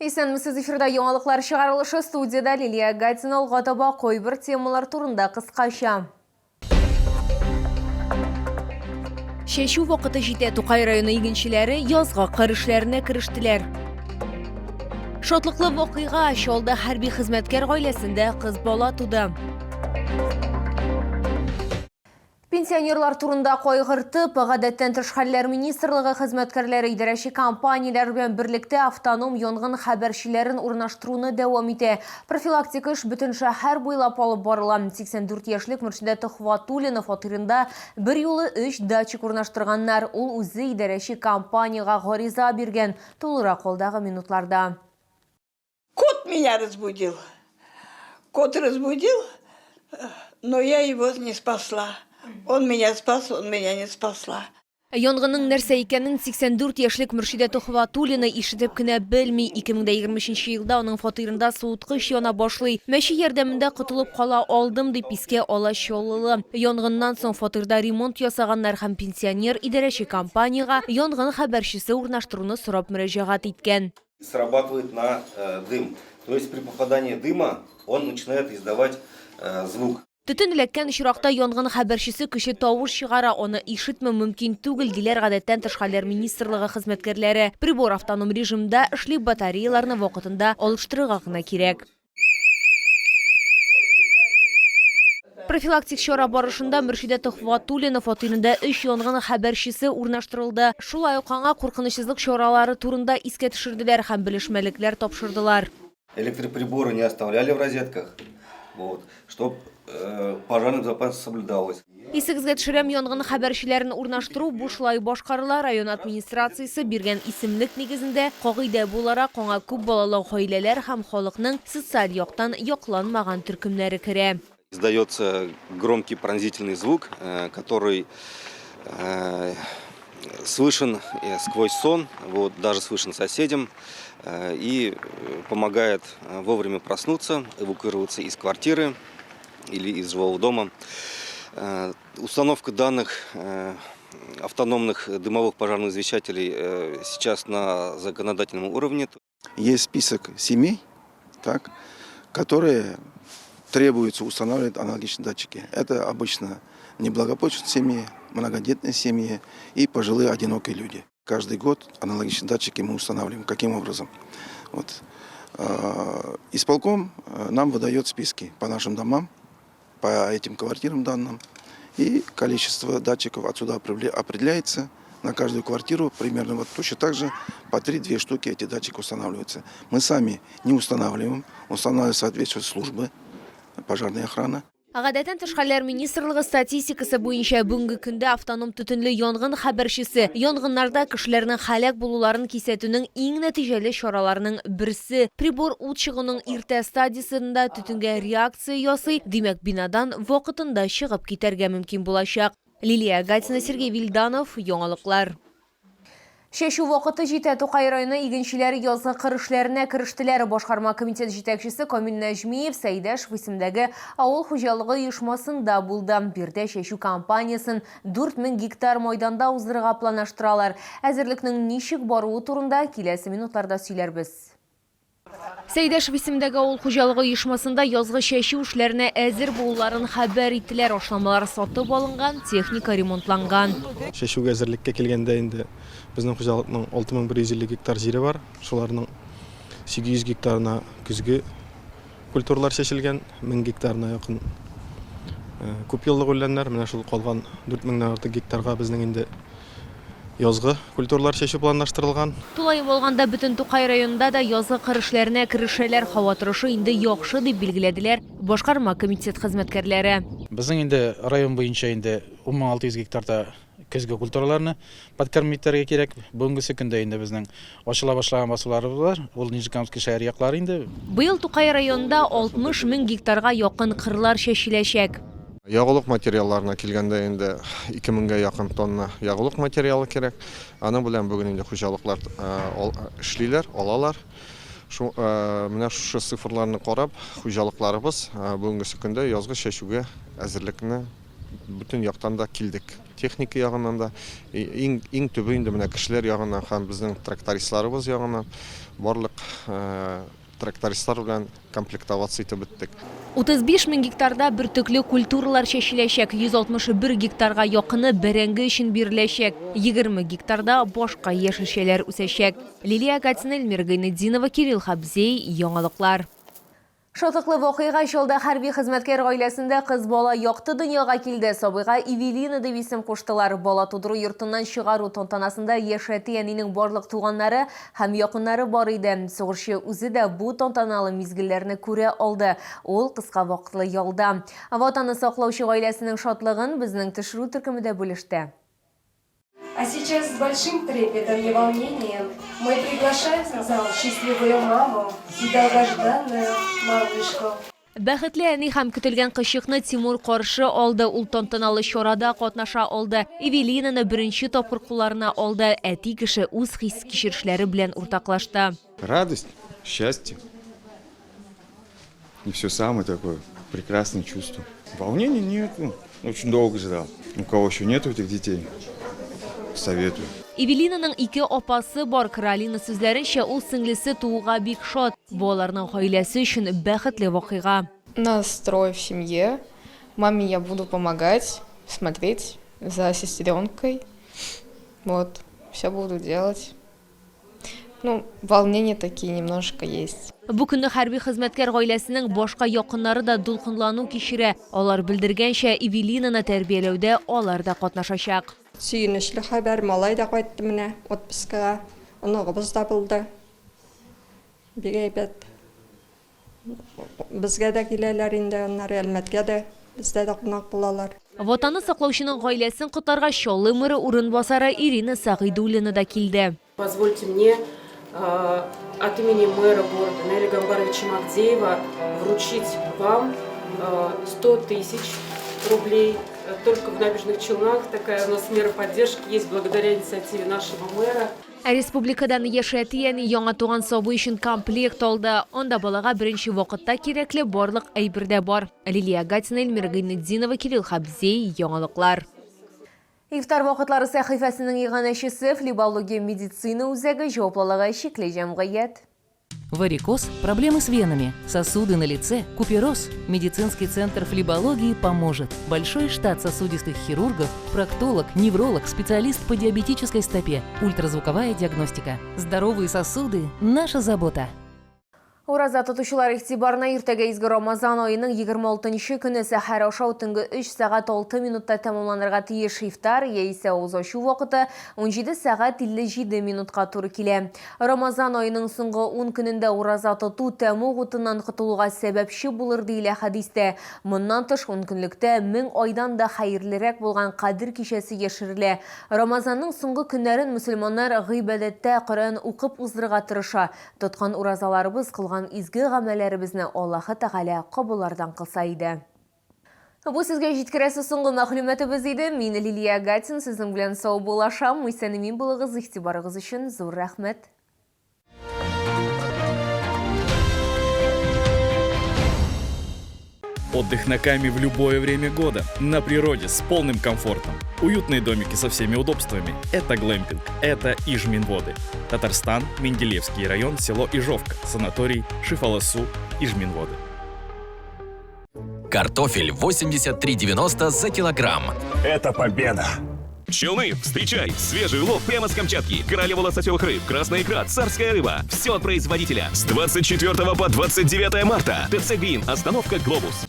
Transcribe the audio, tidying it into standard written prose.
Исәнмесез, эфирда яңалыклар чыгарылышы, студиядә Лилия Гатина. Алга таба кайбер темалар турында кыскача. Чәчү вакыты җитә, Тукай районы игенчеләре язгы кыр эшләренә керештеләр. Шатлыклы вакыйга, Чалда хәрби хезмәткәр гаиләсендә кыз бала туды. Пенсионерлар турында кайгыртып, Гадәттән тыш хәлләр министрлыгы хезмәткәрләре идарәче компанияләр белән берлектә автоном янгын хәбәрчеләрен урнаштыруны дәвам итә. Профилактик эш бөтен шәһәр буйлап алып барыла. 84 яшьлек Мөршидә Төхватуллина фатирында берьюлы өч датчик урнаштырганнар. Ул үзе идарәче компаниягә гариза биргән. Тулырак алдагы минутларда. Кот меня разбудил. Кот разбудил, но я его не спасла. Он меня спас, он меня не спасла. Янгынның нәрсә икәнен 84 яшьлек Мөршидә Төхвәтуллина ишетеп кенә белми. 2023 елда аның фатирында суыткыч яна башлый. Мәче ярдәмендә котылып кала алдым, дип искә ала чаллылы. Янгыннан соң фатирда ремонт ясаганнар һәм пенсионер идарәче компаниягә янгын хәбәрчесе урнаштыруны сорап мөрәҗәгать иткән. Срабатывает на дым. То есть при попадании дыма он начинает издавать звук. Төтен эләккән очракта янгын хәбәрчесе көчле тавыш чыгара, аны ишетмәү мөмкин түгел, диләр Гадәттән тыш хәлләр министрлыгы хезмәткәрләре. Прибор автоном режимда эшли, батареяларны вакытында алыштырырга гына кирәк. Профилактик чара барышында Мөршидә Төхвәтуллина фатирында өч янгын хәбәрчесе урнаштырылды. Шулай ук аңа куркынычсызлык чаралары турында искә төшерделәр һәм белешмәлекләр тапшырдылар. Электроприборы не оставляли в розетках, вот, чтоб пожарная безопасность соблюдалась. Исегезгә төшерәм, янгын хәбәрчеләрен урнаштыру бушлай башкарыла, район администрациясе биргән исемлек нигезендә, кагыйдә буларак, аңа күп балалы гаиләләр һәм халыкның социаль яктан якланмаган төркемнәре керә. Издается громкий пронзительный звук, который слышен сквозь сон, вот, даже слышен соседям, и помогает вовремя проснуться, эвакуироваться из квартиры или из жилого дома. Установка данных автономных дымовых пожарных извещателей сейчас на законодательном уровне. Есть список семей, так, которые требуется устанавливать аналогичные датчики. Это обычно неблагополучные семьи, многодетные семьи и пожилые одинокие люди. Каждый год аналогичные датчики мы устанавливаем. Каким образом? Вот. Исполком нам выдает списки по нашим домам, по этим квартирам данным. И количество датчиков отсюда определяется на каждую квартиру. Примерно вот точно так же по 3-2 штуки эти датчики устанавливаются. Мы сами не устанавливаем, устанавливают соответствующие службы пожарной охраны. Гадәттән тыш хәлләр министрлыгы статистикасы буенча, бүгенге көндә автоном төтенле янгын хәбәрчесе, янгыннарда кешеләрнең һәлак булуларын кисәтүнең иң нәтиҗәле чараларының берсе. Прибор ут чыгуның иртә стадиясендә төтенгә реакция ясый, димәк, бинадан вакытында чыгып китәргә мөмкин булачак. Лилия Гатина, Сергей Вильданов, Яңалыклар. Чәчү вакыты җитә, Тукай районы игенчеләре язгы кыр эшләренә керештеләр. Башкарма комитет җитәкчесе Камил Нәҗмиев Сәйдәшев исемендәге авыл хуҗалыгы оешмасында булды. Биредә чәчү кампаниясен 4000 гектар майданда уздырырга планлаштыралар. Әзерлекнең ничек баруы турында киләсе минутларда сөйләрбез. Сәйдәшев исемендәге авыл хуҗалыгы оешмасында язгы чәчү эшләренә әзер булуларын хәбәр иттеләр. Ашламалар сатып алынган, техника ремонтланган. Чәчүгә әзерлеккә килгәндә инде безнең хуҗалыкның 6150 гектар җире бар. Шуларның 800 гектарына көзге культуралар чәчелгән, 1000 гектарына якын күпьеллык үләннәр. Менә шул калган 4000 ннән артык гектарга безнең инде Язгы культуралар чәчү планлаштырылган. Тулаем алганда, бөтен Тукай районында да язгы кыр эшләренә керешәләр. Һава торышы инде яхшы, дип билгеләделәр башкарма комитет хезмәткәрләре. Безнең инде район буенча инде 10600 гектарда көзге культураларны подкормить итәргә кирәк. Бүгенгесе көндә инде безнең ачыла башлаган басуларыбыз бар. Ул Нижнекамский шәһәре яклары инде. Быел Тукай районында 60 мең гектарга якын кырлар чәчеләчәк. Ягулык материалларына килгәндә инде 2 меңгә якын тонна ягулык материалы кирәк. Аның белән бүген инде хуҗалыклар эшлиләр, алалар. Шу, менә шушы цифрларны карап, хуҗалыкларыбыз бүгенгесе көндә язгы чәчүгә әзерлекне бөтен яктан да килдек. Техника ягыннан да, иң иң төбе инде менә кешеләр ягыннан һәм безнең трактористларыбыз ягыннан барлык трактористлар белән комплектоваться итеп беттек. 35 мең гектарда бөртекле культуралар чәчеләчәк, 161 гектарга якыны бәрәңге өчен биреләчәк, 20 гектарда башка яшелчәләр үсәчәк. Лилия Гатина, Эльмира Гайнетдинова, Кирилл Хабзей, Яңалыклар. Шатлыклы вакыйга Чалда хәрби хезмәткәр гаиләсендә кыз бала якты дөньяга килде. Сабыйга Эвелина дип исем куштылар. Бала тудыру йортыннан чыгару тантанасында яшь әти-әнинең барлык туганнары һәм якыннары бар иде. Сугышчы үзе дә бу тантаналы мизгелләрне күрә алды. Ул кыска вакытлы ялда. Ватанны саклаучы гаиләсенең шатлыгын безнең төшерү төркеме дә бүлеште. А сейчас с большим трепетом и волнением мы приглашаем в зал счастливую маму и долгожданную малышку. Бәхетле әни һәм көтелгән кызчыкны Тимур каршы алды. Ул тантаналы чарада катнаша алды. Эвелинаны беренче тапкыр кулларына алды. Әти кеше үз хис-кичерешләре белән уртаклашты. Радость, счастье и все самое такое прекрасное чувство. Волнений нету. Очень долго ждал. У кого еще нету этих детей, советую. Эвелинаның ике апасы бар. Каролина сүзләренчә, ул сеңлесе тууга бик шат. Бу аларның гаиләсе өчен бәхетле вакыйга. Нас трое в семье. Маме я буду помогать, смотреть за сестренкой. Вот, все буду делать. Ну, волнения такие немножко есть. Бу көнне хәрби хезмәткәр гаиләсенең башка якыннары да дулкынлану кичерә. Алар белдергәнчә, Эвелинаны тәрбияләүдә алар да катнашачак. Сөенечле хәбәр, малай да кайтты менә отпускыга, оныгыбыз да булды. Бик әйбәт. Безгә дә киләләр инде, аннары Әлмәткә дә, бездә дә кунак булалар. Ватанны саклаучының гаиләсен котларга Чаллы мэры урынбасары Ирина Сәгыйдуллина да килде. Позвольте мне от имени мэра города Наиля Гамбаровича Магдеева вручить вам 100 тысяч рублей. Только в Набережных Челнах такая у нас мера поддержки есть благодаря инициативе нашего мэра. Ә республикадан яшь әти-әни яңа туган сабый өчен комплект алды. Анда балага беренче вакытта кирәкле барлык әйбер дә бар. Лилия Гатина, Эльмира Гыйнетдинова, Кирилл Хабзей, Яңалыклар. Ифтар вакытлары сәхифәсенең иганәчесе Флебология медицина үзәге җаваплылыгы чикле җәмгыять. Варикоз, проблемы с венами, сосуды на лице, купероз. Медицинский центр флебологии поможет. Большой штат сосудистых хирургов, проктолог, невролог, специалист по диабетической стопе, ультразвуковая диагностика. Здоровые сосуды – наша забота. Ураза тотучылар игътибарына иртәгә изге Рамазан аеның 26 нчы көне сәхәр ашау төнге 3 сәгать 6 минутта тәмамланырга тиеш. Ифтар яисә авыз ачу вакыты 17 сәгать 57 минутка туры килә. Рамазан аеның соңгы ун көнендә ураза тоту тәмуг утыннан котылуга сәбәпче булыр, диелә хәдистә. Моннан тыш, ункөнлектә 1000 айдан да хәерлерәк булган Кадер кичәсе яшерелә. Рамазанның соңгы көннәрен мөселманнар гыйбадәттә, Коръән укып уздырырга тырыша. Тоткан уразаларыбыз, кылган изге гамәлләребезне Аллаһы Тәгалә кабуллардан кылса иде. Бу сезгә җиткерәсе соңгы мәгълүматыбыз иде. Мин Лилия Гатин сезнең белән саубуллашам. Исән-имин булыгыз, игътибарыгыз өчен зур рәхмәт. Отдых на Каме в любое время года, на природе, с полным комфортом. Уютные домики со всеми удобствами. Это глэмпинг, это Ижминводы. Татарстан, Менделеевский район, село Ижовка, санаторий Шифаласу, Ижминводы. Картофель 83,90 за килограмм. Это победа! Челны, встречай! Свежий улов прямо с Камчатки. Королева лососевых рыб, красная икра, царская рыба. Все от производителя. С 24 по 29 марта. ТЦ Грин. Остановка Глобус.